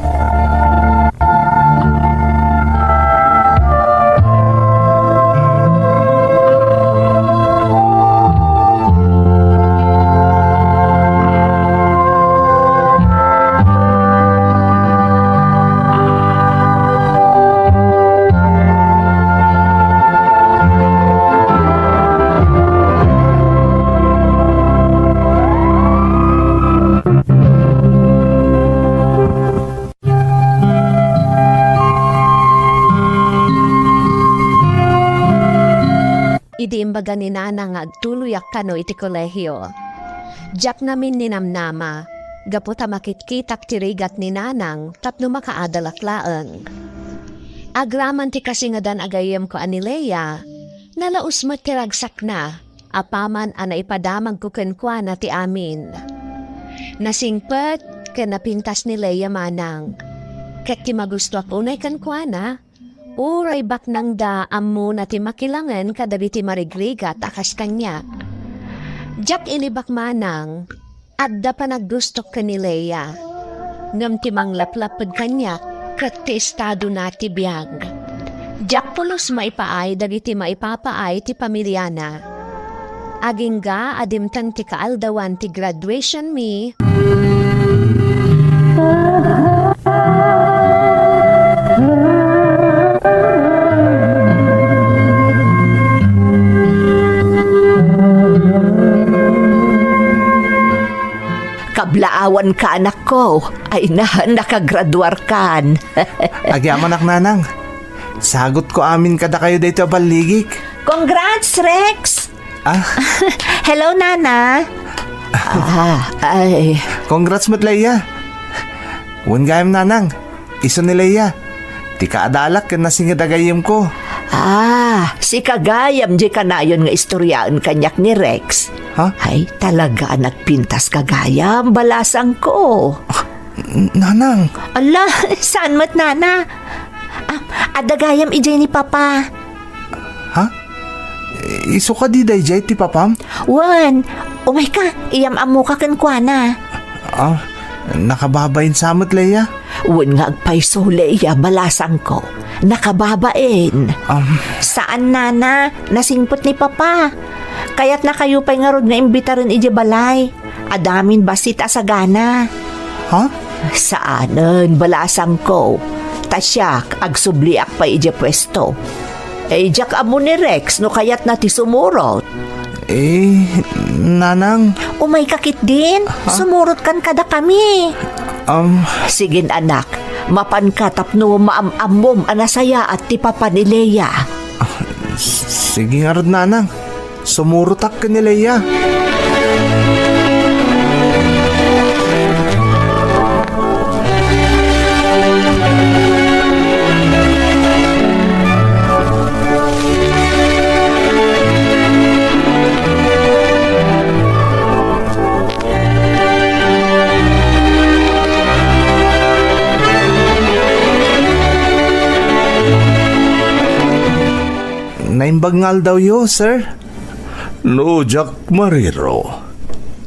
Idi imbaga ni Nanang nga agtuloyak kano iti kolehio, diak ngamin ninamnama gapu ta makitkitak ti rigat ni Nanang tapno makaadalak laeng. Agraman ti kasingedan a gayyemko a ni Lea, nalaus met ti ragsakna apaman a naipadamagko kenkuana ti amin. Nasingpet ken napintas ni Lea manang. Ket ti magustoak unay kenkuana, uray baknangda ammona ti makilangen kadagiti marigrigat a kas kaniak. Diak inibak manang, adda panaggustok ken ni Lea. Ngem ti manglaplapped kaniak ket ti estadona ti biag. Diak pulos maipaay dagiti maipapaay ti pamiliana. Agingga a dimteng ti kaaldawan ti graduation mi. Kablaawanka, anakko. Ay na, nakagraduarkan. Agyamanak, Nanang. Sagutko amin kadakayo daytoy a balligik. Congrats, Rex! Ah? Hello, Nana. Ah, ay. Congrats met, Leia. Wen gayam, Nanang. Isu ni Leia. Ti kaadalak ken nasinged a gayyemko. Ah, sika gayam diay kanayon nga istoriaen kaniak ni Rex. Ha? Ay, talaga a nagpintaska gayam, balasangko. Ah, N-, Nanang. Ala, saan met, Nana? Ah, adda gayam idiay ni Papa. Ha? Isu kadi daydiay ti papam? Wen, umayka, iyam-ammoka kenkuana. Ah, nakababain sa met, Leia? Wen nga agpayso, Leia, balasangko. Nakababain. Um. Saan, Nana, nasingpet ni Papa. Kayatnakayo pay ngarud nga imbitaren idiay balay. Adamin bassit a sagana. Ha? Saanen, balasangko. Ta siak, agsubliak pay idiay puesto. Eh, diak ammo ni Rex no kayatna ti sumurot. Eh, Nanang. Umayka ketdin. Ha? Sumurotkan kadakami. Um. Sige, anak. Mapanka tapno maam-ammom a nasayaat ti papa ni Leia. Ah, s-, sige ngarud, Nanang. Sumurotak ken ni Leia. Naimbag nga aldawyo, sir. No, diak mariro.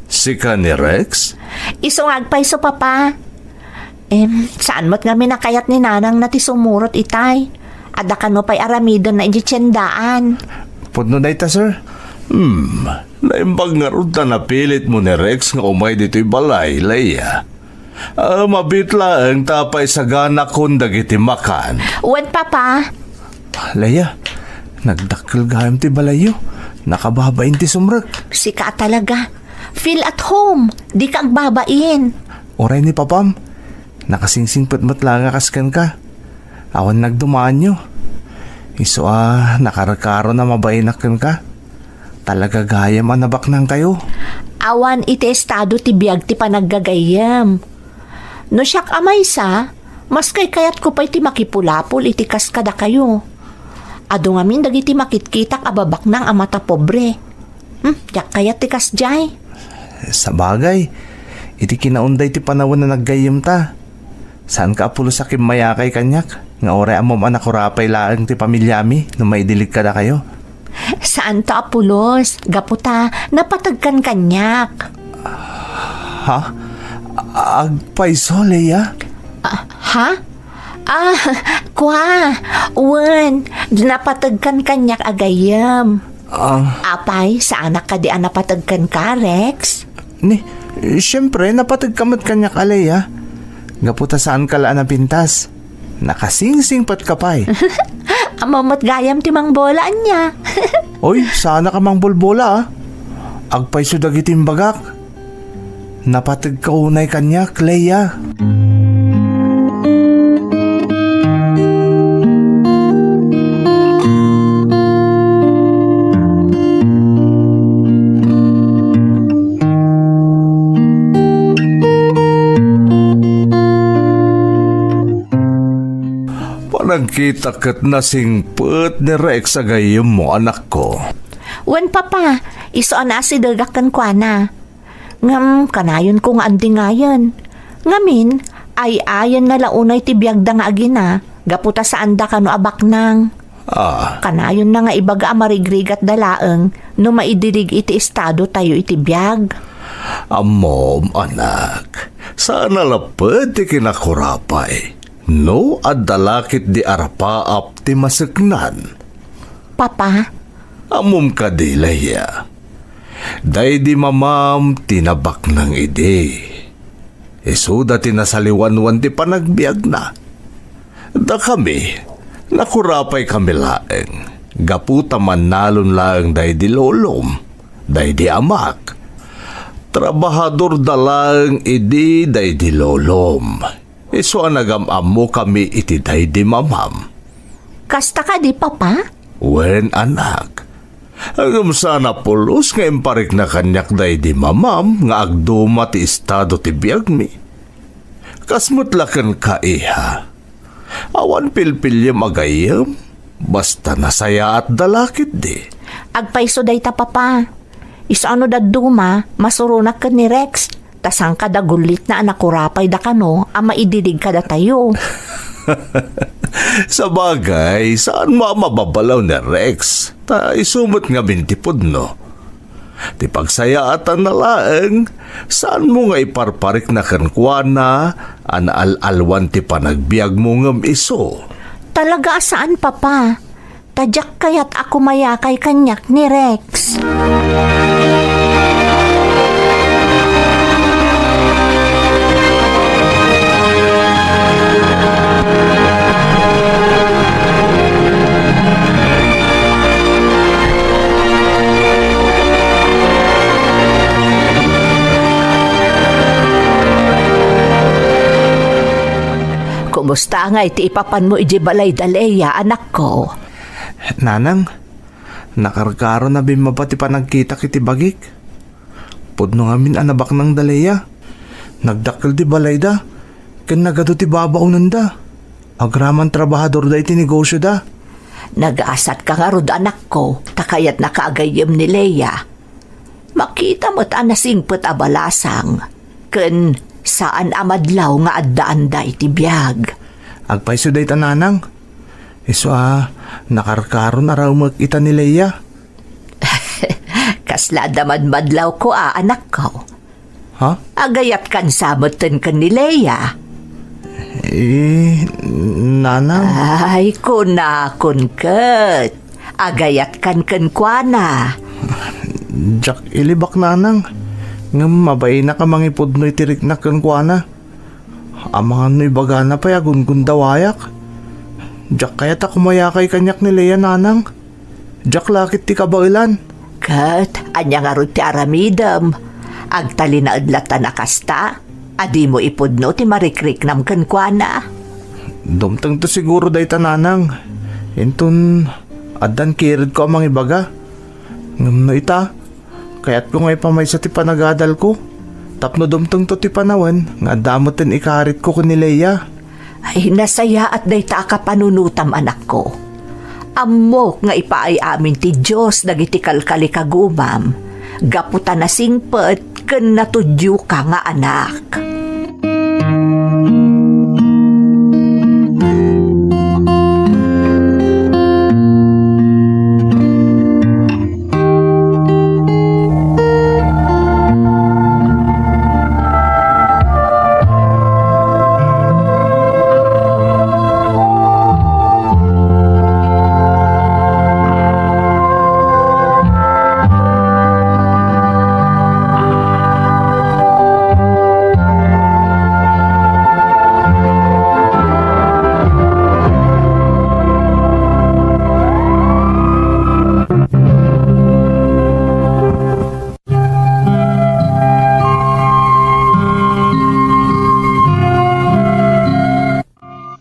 Sika ni Rex? Isu nga agpayso, Papa. Em, saan met ngamin a kayat ni Nanang na ti sumurot itay. Adda kano pay aramidenna idiay tiendaan. Pudno dayta, sir. Hmm, naimbag ngarud ta napilitmo ni Rex nga umay ditoy balay, Leia. Ah, mabiit laeng ta paisaganakon dagiti makan. Wen, Papa. Leia, nagdakkel gayam ti balayyo. Nakababain ti sumrek. Sika talaga. Feel at home. Dika agbabain. Uray ni Papam. Nakasingsingpet met laeng a kas kenka. Awan nagdumaanyo. Isu a nakarkaron a mabainak kenka. Talaga gayam a nabaknangkayo. Awan iti estado ti biag ti panaggagayyem. No siak a maysa, mas kaykayatko pay ti makipulapol iti kas kadakayo. Adu ngamin dagiti makitkitak a babaknang a mata pobre. Hmm, diak kayat ti kasdiay. Sabagay, iti kinaunday ti panawen a naggayyemta, saanka a pulos a kimmayakay kaniak nga uray ammom a nakurapay laeng ti pamilyami no maidilig kadakayo? Saanto a pulos, gapu ta napateg kan kaniak. Ha? Agpayso, Leia? Ah, ha? Ah, kua, wen, napateg kan kaniak a gayyem. Ah. Apay, saanak kadi a napateg kenka, Rex? Ni, siempre, napateg ka met kaniak a Leia. Gapu ta saanka la a napintas. Nakasingsingpet ka pay. Ammom met gayam ti mangbola ania. Oy, saanak a mangbolbola, ah. Agpayso dagiti imbagak. Napategka unay kaniak, Leia. Panagkita ket nasingpet ni Rex a gayyemmo, anakko. Wen, Papa, isu a naasidegak kenkuana. Ngem kanayonko nga andingayen. Ngamin, ay-ayenna la unay ti biagda nga agina, gapu ta saanda kano a baknang. Ah. Kanayonna nga ibaga a marigrigatda laeng no maidirig iti estado tayo iti biag. Ammom, anak, saan a lapped ti kinakurapay no adda la ketdi a rapaap ti maseknan. Papa? Ammom kadi, Leia? Daydi mamam ti nabaknang idi. Isuda ti nasaliwanwan ti panagbiagna. Dakami, nakurapay kami laeng, gapu ta mannalon laeng daydi lolom, daydi amak. Trabahadorda laeng idi daydi lolom. Isu a nagam-ammokami iti daydi mamam. Kasta kadi, Papa? Wen, anak. Ngem saan a pulos nga imparikna kaniak daydi mamam nga agduma ti estado ti biagmi. Kas met la kenka, iha. Awan pilpiliem a gayyem, basta nasayaatda la ketdi. Agpayso dayta, Papa. Isu a no dadduma, masuronak ken ni Rex. Ta saan kadi a gullitna a nakurapayda kano a maidirig kadatayo. Sabagay, saanmo a mababalaw ni Rex, ta isu met ngamin ti pudno. Ti pagsayaatanna laeng, saanmo nga iparparikna kenkuana a naal-alwan ti panagbiagmo ngem isu. Talaga a saan, Papa. Ta diak kayat a kumayakay kaniak ni Rex. Kumusta ngay ti ipapanmo idiay balay da Lea, anakko? Nanang, nakarkaron a bimmaba ti panagkitak iti bagik. Pudno ngamin a nabaknang da Lea. Nagdakkel ti balayda, ken nagadu ti babaonenda. Agraman trabahadorda iti negosioda. Nagasatka ngarud, anakko, ta kayatnaka a gayyem ni Lea. Makita met a nasingpet a balasang, ken saan a madlaw nga addaanda iti biag. Agpayso dayta, nanang. Isu a, nakarkaron a raemek ita ni Lea. Kasla adda madmadlawko a, anakko. Ha? Agayatkan sa metten ken ni Lea? Eh, nanang. Ay, kunakon ket. Agayatkan kenkuana. Diak ilibak, nanang. Ngem mabainak a mangipudno iti riknak kenkuana. Amangan no ibagana pay a gungundawayak. Diak kayat a kumayakay kaniak ni Lea, nanang. Diak la ket ti kabaelan. Ket ania ngarud ti aramidem? Agtalinaed latta a kasta? a dimo ipudno ti marikriknam kenkuana? Dumtengto siguro dayta, nanang. Inton addan kiredko a mangibaga. Ngem no ita, kayatko nga ipamaysa ti panagadalko. Tapno dumtengto ti panawen nga adda metten ikaritko ken ni Leia. Ay, nasayaat dayta a kapanunotam, anakko. Ammok nga ipaay amin ti Dios dagiti kalkalikagumam, gapu ta nasingpet ken natudioka nga anak.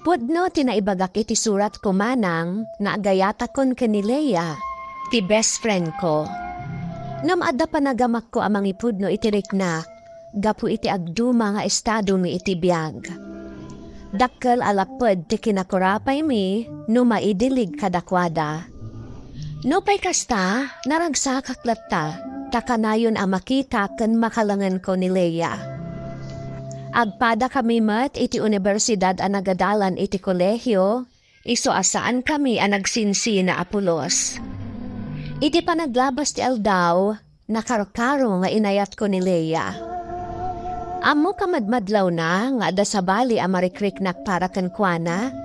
Pudno ti naibagak iti suratko, manang, nga agayatakon ken ni Leia, ti best friendko. Ngem adda panagamakko a mangipudno iti riknak gapu iti agduma nga estadomi iti biag. Dakkel a lapped ti kinakurapaymi no maidilig kadakuada. Nupay kasta, naragsakak latta, ta kanayon a makita ken makalengenko ni Leia. Agpadakami met iti universidad a nagadalan iti kolehio, isu a saankami a nagsinsina a pulos. Iti panaglabas ti aldaw, nakarkaro nga inayatko ni Leia. Ammok a madmadlawna nga adda sabali a marikriknak para kenkuana,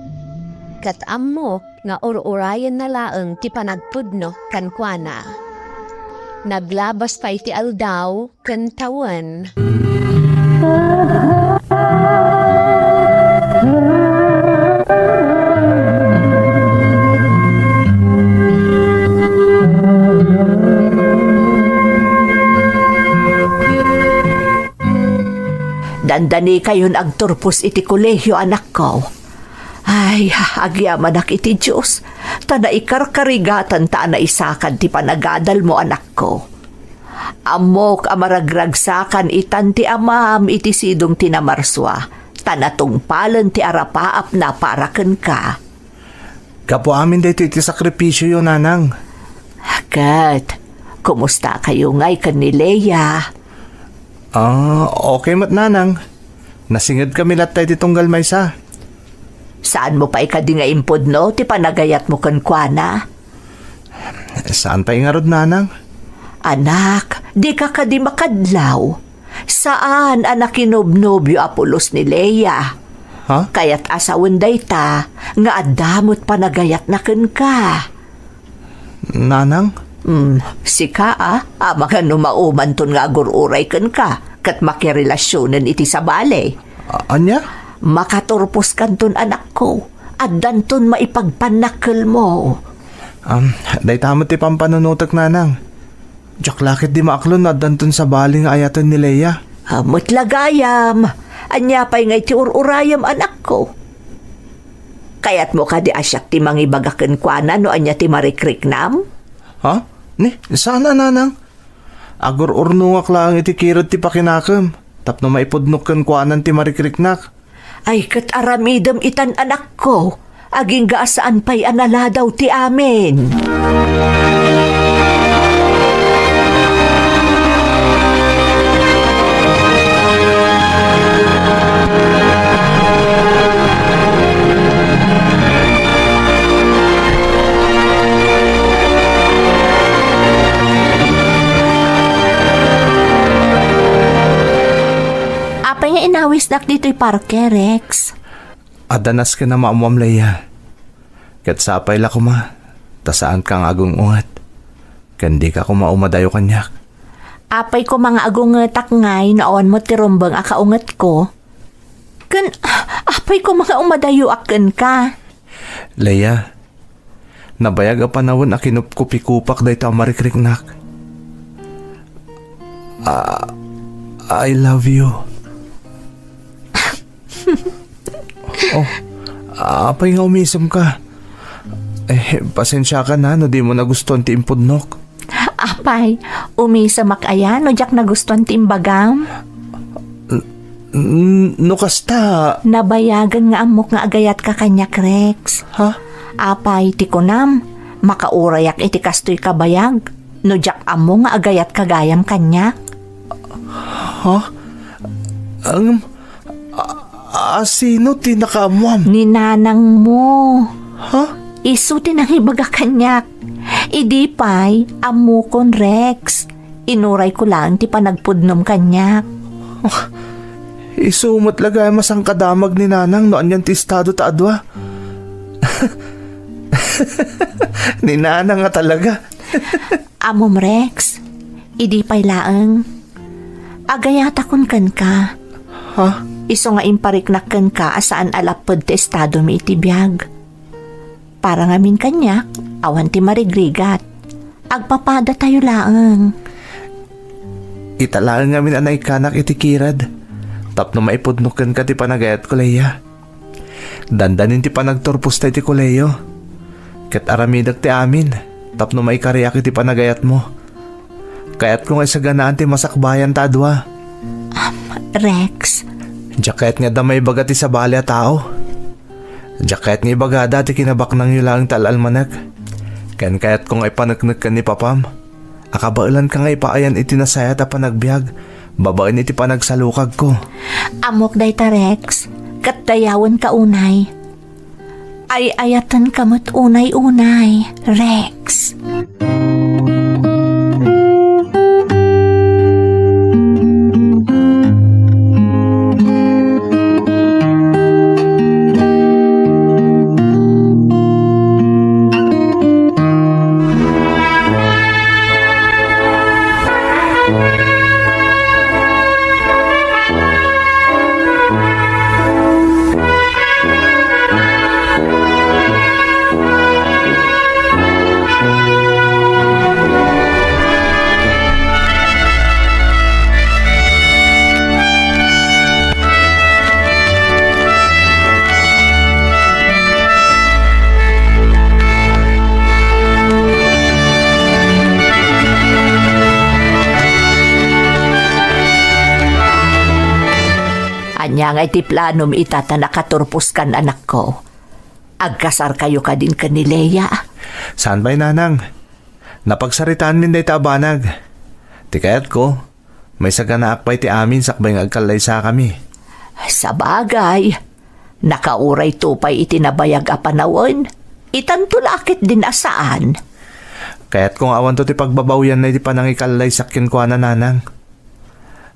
ket ammok nga ur-urayenna laeng ti panagpudno kenkuana. Naglabas pay ti aldaw ken tawen. Dandanikayon agturpos iti kolehio, anakko. Ay, agyamanak iti Dios, ta naikarkarigatanta a naisakad ti panagadalmo, anakko. Ammok a maragragsakan itan ti amam iti sidong ti namarsua, ta natungpalen ti arapaapna para kenka. Gapu amin daytoy iti sakripisioyo, nanang. Ket, kumustakayo ngay ken ni Leia? Ah, okay met, nanang. Nasingedkami latta iti tunggal maysa. Saanmo pay kadi nga impudno ti panagayatmo kenkuana? Saan pay ngarud, nanang? Anak, dika kadi makadlaw? Saan a nakinobnobio a pulos ni Leia. Ha? Kayat a sawen dayta nga adda met panagayatna kenka. Nanang? Hmm, sika a, amangan no maumanton nga agur-uray kenka, ket makirelasionen iti sabali. A-, ania? Makaturposkanton, anakko. Addanton maipagpannakkelmo. Um, dayta met ti pampanunotek, nanang. Diak la ketdi maaklon no addanton sabali nga ayaten ni Leia. Ah, met la gayam. Ania pay ngay ti ur-urayem, anakko? Kayatmo kadi a siak ti mangibaga kenkuana no ania ti marikriknam? Ha? Ni, saan a, nanang? Agur-urnongak laeng iti kired ti pakinakem tapno maipudnok kenkuana ti marikriknak. Ay, ket aramidem itan, anakko, agingga a saan pay a naladaw ti amin. Apay nga inawisdak ditoy parke, Rex? Adda nasken a maammoam, Leia. Ket sapay la koma, ta saanka nga agung-unget. Ken dika koma umadayo kaniak. Apay koma nga agungetak ngay no awan met ti rumbeng a kaungetko? Ken apay koma nga umadayoak kenka? Leia, nabayag a panawen a kinupkupikupak dayta a marikriknak. Ah, I love you. Oh, apay nga umisemka? Eh, pasensiakan no dimo nagustuan ti impudnok. Apay, umisemak aya no diak nagustuan ti imbagam? N-, no kasta. Nabayagen nga ammok nga agayatka kaniak, Rex. Ha? Apay, ti kunam, makaurayak iti kastoy kabayag, no diak ammo nga agayatka gayam kaniak? Ha? Ang, a-, a-, sino ti nakaammuam? Ni nanangmo. Ha? Isu ti nangibaga kaniak. Idi pay, ammokon, Rex. Inurayko laeng ti panagpudnom kaniak. Oh, isu met la gayam a sangkadamag ni nanang no anian ti estado ta adua. Ni nanang a talaga. Ammom, Rex, idi pay laeng, agayatakon kenka. Ha? Isu nga impariknak kenka a saan a lapped ti estadomi iti biag. Para ngamin kaniak, awan ti marigrigat. Agpapadatayo laeng. Ita laeng ngamin a naikkanak iti kirad, tapno maipudno kenka ti panagayatko, Leia. Dandanin ti panagturposta iti kolehio, ket aramidek ti amin tapno maikariak iti panagayatmo. Kayatko nga isaganaan ti masakbayan ta adua. Am, Rex. Diak kayat nga adda maibaga ti sabali a tao. Diak kayat nga ibagada ti kinabaknangyo laeng ta al-almanek. Ken kayatko nga ipaneknek ken ni papam a kabaelanka nga ipaayan iti nasayaat a panagbiag babaen iti panagsalukagko. Ammok dayta, Rex, ket dayawenka unay. Ay-ayatenka met unay-unay, Rex. Ania ngay ti planom ita ta nakaturposkan, anakko? Agkasarkayo kadin ken ni Lea? Saan pay, nanang. Napagsaritaanmin dayta a banag. Ti kayatko, maisaganaak pay ti amin sakbay nga agkallaysakami. Sabagay, nakaurayto pay iti nabayag a panawen. Itanto la a ketdin a saan. Kayatko nga awanto ti pagbabawianna iti panangikallaysakon kenkuana, nanang.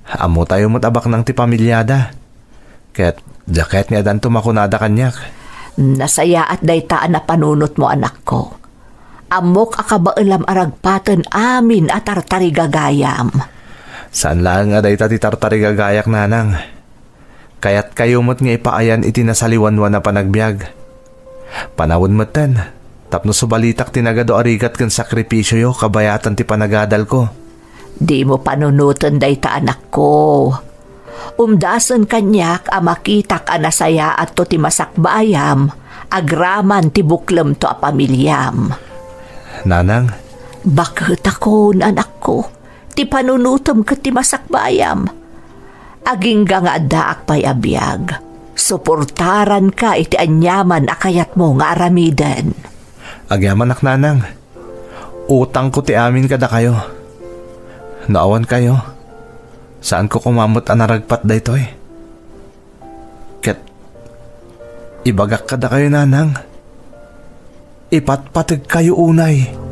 Ammotayo met a baknang ti pamiliada. Ket diak kayat nga addanto makunada kaniak. Nasayaat dayta a napanunotmo, anakko. Ammok a kabaelam a ragpaten amin a tartarigagayam. Saan laeng a dayta ti tartarigagayak, nanang. Kayatkayo met nga ipaayan iti nasaliwanwan a panagbiag. Panawen metten, tapno subalitak ti nagadu a rigat ken sakripisioyo kabayatan ti panagadalko. Dimo panunoten dayta, anakko. Umdasen kaniak a makitak a nasayaatto ti masakbayam agraman ti buklemto a pamiliam. Nanang? Baketakon, anakko, ti panunotem ket ti masakbayam. Agingga nga addaak pay a biag, suportaranka iti aniaman a kayatmo nga aramiden. Agyamanak, nanang. Utangko ti amin kadakayo. No awan kayo, saanko koma met a naragpat daytoy. Ket ibagak kadakayo, nanang, ipatpategkayo unay.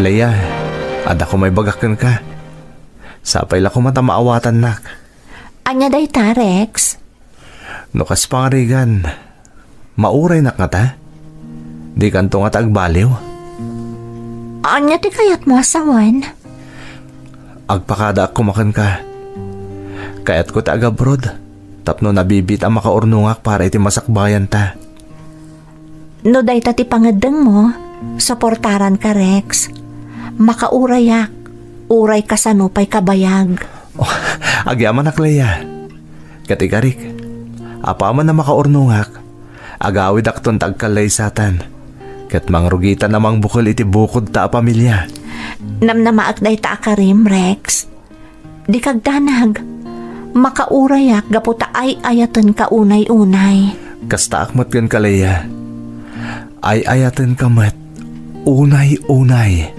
Leia, adda koma ibagak kenka. Sapay la koma ta maawatannak. Ania dayta, Rex? No kas pangarigan, mauraynak ngata? Dikanto ngata agbaliw? Ania ti kayatmo a sawen? Agpakadaak koma kenka. Kayatko ti agabroad tapno nabibiit a makaurnongak para iti masakbayanta. No dayta ti pangeddengmo, suportaranka, Rex. Makaurayak, uray kasano pay kabayag. Oh, agyamanak, Leia. Ket ikarik, apaman a makaurnongak, agawidakton ta agkallaysatan, ket mangrugitan a mangbukel iti bukodta a pamilia. Namnamaak dayta a karim, Rex. Dika agdanag. Makaurayak gapu ta ay-ayatenka unay-unay. Kastaak met kenka, Leia. Ay-ayatenka met unay-unay.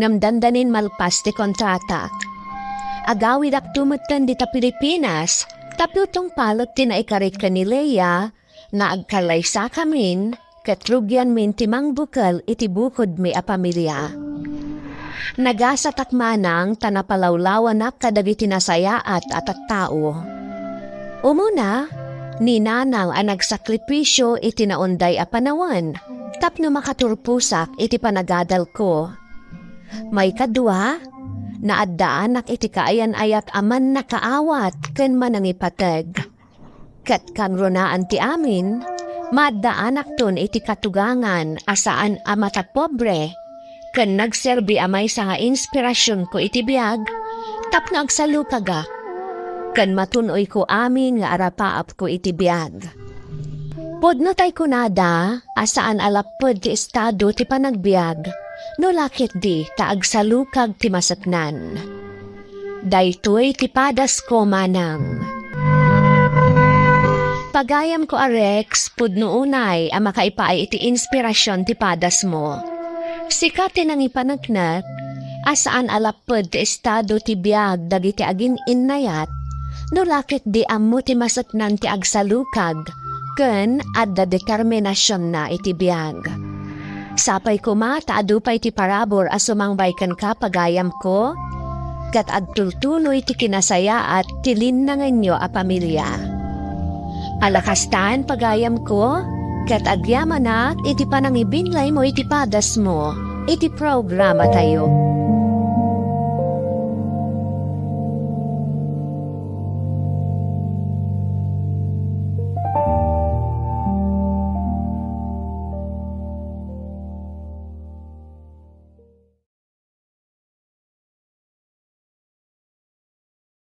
Ngem dandanin malpas ti kontratak. Agawidakto metten dita Pilipinas, tapno tungpalet ti naikarik ken ni Leia, nga agkallaysakamin, ket rugianmin ti mangbukel iti bukodmi a pamilia. Nagasatak manang ta napalawlawanak kadagiti nasayaat a tattao. Umuna, ni Nanang a nagsakripisio iti naunday a panawen tapno makaturposak iti panagadalko. Maikadua, naaddaanak iti kaayan-ayat a mannakaawat ken manangipateg. Ket kangrunaan ti amin, maaddaanakton iti katugangan a saan a matapobre, ken nagserbi a maysa nga inspirasionko iti biag tapno agsalukagak ken matun-oyko amin nga arapaapko iti biag. Pudno tay kunada a saan a lapped ti estado ti panagbiag no la ketdi ta agsalukag ti maseknan. Daytoy ti padasko manang. Pagayamko a Rex, pudno unay a makaipaay iti inspirasion ti padasmo. Sika ti nangipaneknek a saan a lapped ti estado ti biag dagiti agin-innayat, no la ketdi ammo ti maseknan ti agsalukag ken adda determinasionna iti biag. Sapay koma ta adu pay ti parabur a sumangbay kenka, pagayamko, ket agtultuloy ti kinasayaat ti linnangenyo a pamilia. Alakastan, pagayamko, ket agyamanak iti panangibinlaymo iti padasmo iti programatayo.